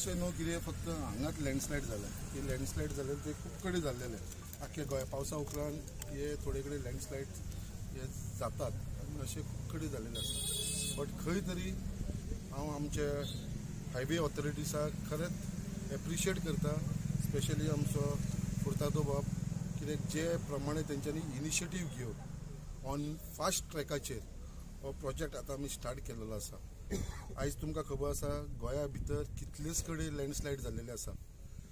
अशें न्हू कितें फक्त हांगाच लँडस्लायड जालें. की लँडस्लायड जालें ते खूब कडेन जाल्लेलें. आख्खे गोंय पावसा उपरांत हे थोडे कडेन लँडस्लायड हे जातात आनी अशें खूब कडेन जाल्लेलें आसा. बट खंय तरी हांव आमचे हायवे ऑथॉरिटीसाक खरेंच एप्रिशिएट करता, स्पेशली आमचो फुर्तादो बाब, कित्याक जे प्रमाणे तेंच्यांनी इनिशिएटीव घेवन ऑन फास्ट ट्रॅकाचेर हो प्रोजेक्ट आतां आमी स्टार्ट केलेलो आसा. आयज तुमकां खबर आसा गोंया भितर कितलेच कडेन लँडस्लायड जाल्लेले आसा.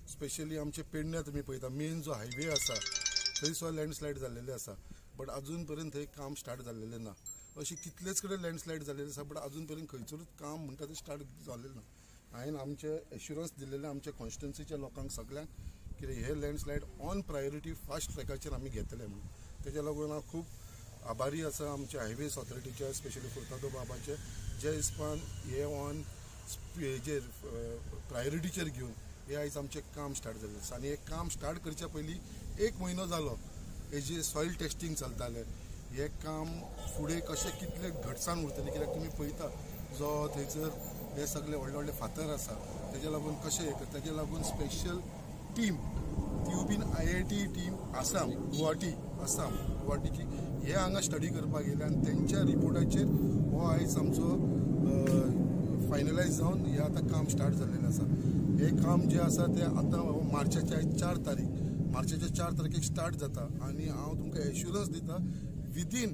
स्पेशली आमचे पेडण्या तुमी पळयता मेन जो हायवे आसा थंय सुद्दां लँडस्लायड जाल्लेले आसा, बट अजून पर्यंत थंय काम स्टार्ट जाल्लेलें ना. अशें कितलेच कडेन लँडस्लायड जाल्लेले आसा, बट अजून पर्यंत खंयसरूच काम म्हणटा तें स्टार्ट जाल्लें ना. हांवें आमचें एश्युरन्स दिल्लेलें आमच्या कॉन्स्टिट्युन्सीच्या लोकांक सगळ्यांक कितें हे लँडस्लायड ऑन प्रायोरिटी फास्ट ट्रॅकाचेर आमी घेतले म्हणून. तेज्या लागून हांव खूब आभारी आसा आमच्या हायवेज ऑथॉरिटीच्या, स्पेशली फुर्तादो बाबाचे, जे हिसपान हे ऑन हेजेर प्रायोरिटीचेर घेवन हे आयज आमचें काम स्टार्ट जाल्लें आसा. आनी हें काम स्टार्ट करच्या पयलीं एक म्हयनो जालो हेजे सॉयल टेस्टींग चलतालें. हें काम फुडें कशें कितलें घटसाण उरतलें, कित्याक तुमी पळयता जो थंयसर हे सगळे व्हडले व्हडले फातर आसा तेज्या लागून कशें हें करता. तेज्या लागून स्पेशल टीम, तिवूय बीन IIT team Assam, Guwahati, Assam गुवाहाटीची हे हांगा स्टडी करपाक गेले आनी तेंच्या रिपोर्टाचेर हो आयज आमचो फायनलायज जावन हें आतां काम स्टार्ट जाल्लेलें आसा. हें काम जें आसा तें आतां मार्चाचे आयज 4 तारीख, मार्चाच्या 4 तारखेक स्टार्ट जाता आनी हांव तुमकां एश्युरन्स दिता विदीन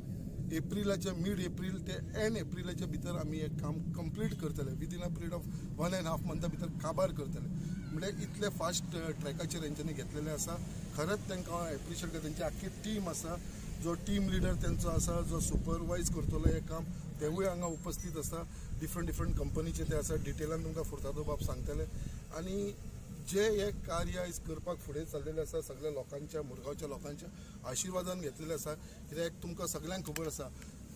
एप्रिलाच्या मीड एप्रील ते एंड एप्रिलाच्या भितर आमी हें काम कंप्लीट करतले. Within a period of 1.5 मंथा भितर काबार करतले. म्हणल्यार इतले फास्ट ट्रॅकाचेर हेंच्यांनी घेतलेलें आसा. खरेंच तांकां हांव एप्रिशिएट करता. तेंची आख्खी टीम आसा, जो टीम लिडर तेंचो आसा, जो सुपरवायज करतलो हें काम, तेवूय हांगा उपस्थीत आसा. डिफरंट डिफरंट कंपनीचे ते आसा. डिटेलान तुमकां फुर्तादो बाब सांगतले. आनी जे हे कार्य आयज करपाक फुडें चल्लेलें आसा सगळ्या लोकांच्या, मुरगांवच्या लोकांच्या आशिर्वादान घेतलेलें आसा. कित्याक तुमकां सगळ्यांक खबर आसा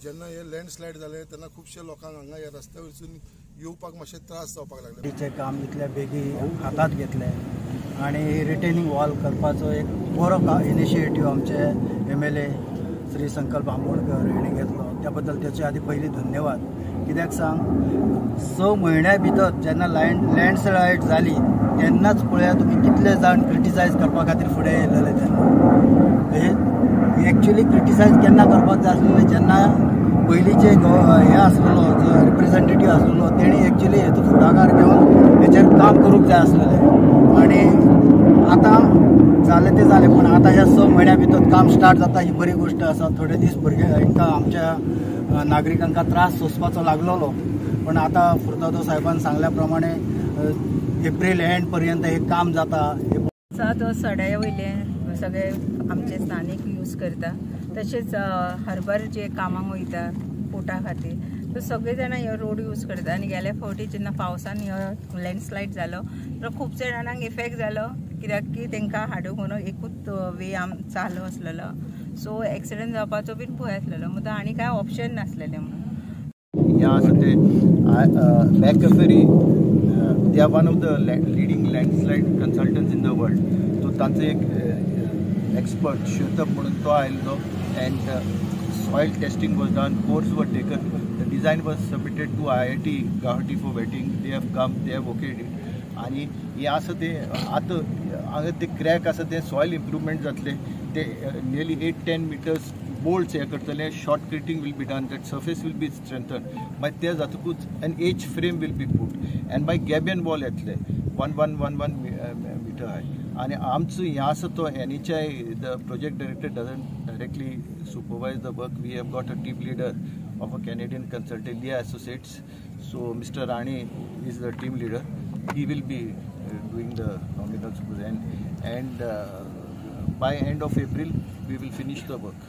जेन्ना हे लँडस्लायड जालें तेन्ना खुबशे लोकांक हांगा ह्या रस्त्या वयरसून येवपाक मातशें त्रास जावपाक लागले. तिचें काम इतल्या बेगीन हातांत घेतलें आनी रिटेनिंग वॉल करपाचो एक बरो इनिशिएटीव आमचे MLA Shri संकल्प आमोणकर हेणी घेतलो, त्या बद्दल त्याचे आदी पयलीं धन्यवाद. कित्याक सांग, 6 म्हयन्या भितर जेन्ना लँडस्लायड जाली तेन्नाच पळया तुमी कितले जाण क्रिटिसायज करपा खातीर फुडें येयलेले. तेन्ना हे एक्चुअली क्रिटिसायज केन्ना करपाक जाय आसलेलें, जेन्ना पयलींचे हे आसलेलो जो रिप्रेझेंटेटीव आसलेलो तेणी एक्चुअली हेचो फुडाकार घेवन हेचेर काम करूंक जाय आसलेलें. आनी आतां जालें तें जालें, पूण आतां ह्या 6 म्हयन्या भितर काम स्टार्ट जाता ही बरी गोश्ट आसा. थोडे दीस भुरगे हांकां आमच्या नागरिकांक त्रास सोंसपाचो लागलेलो, पण आतां फुर्तादो साहेबान सांगल्या प्रमाणे एप्रील एंड पर्यंत हे काम जाता. तो सड्या वयले सगळे आमचे स्थानीक यूज करता, तशेंच हर्बर जे कामाक वयता पोटा खातीर तो सगळे जाणां हो रोड यूज करता. आनी गेल्या फावटी जेन्ना पावसान हो लँडस्लायड जालो तर खूब जाणांक इफेक्ट जालो, कित्याक की तांकां हाडूंक म्हणून एकूच वे आम चालू आसलेलो, सो एक्सिडंट जावपाचो बीन भंय आसलेलो, म्हणून आनी कांय ऑप्शन नासलेलें म्हणून. हें आसा तें McCaffery, they are one of the leading landslide consultants in the world. So तांचो एक एक्सपर्ट श्वेतप म्हणून तो आयिल्लो and soil testing was done, cores were taken, the design was submitted to IIT Guwahati for vetting. They have come, they have okayed it. आनी हें आसा तें आतां हांगा ते क्रॅक आसा तें सॉयल इम्प्रूवमेंट जातलें, ते नियरली 8-10 मिटर्स बोल्ट्स हे करतले, shotcreting will be done, that surface will be strengthen. मागीर ते जातकूच an H frame will be put and मागीर गॅबियन वॉल येतले 1111 मिटर हाय. आनी आमचो हें आसा तो NHI, the project director doesn't directly supervise the work. We have got a team leader of a Canadian consultant, Lia Associates. So Mr. Rani is the team leader. He will be doing the nominal supervision, and by end of April we will finish the work.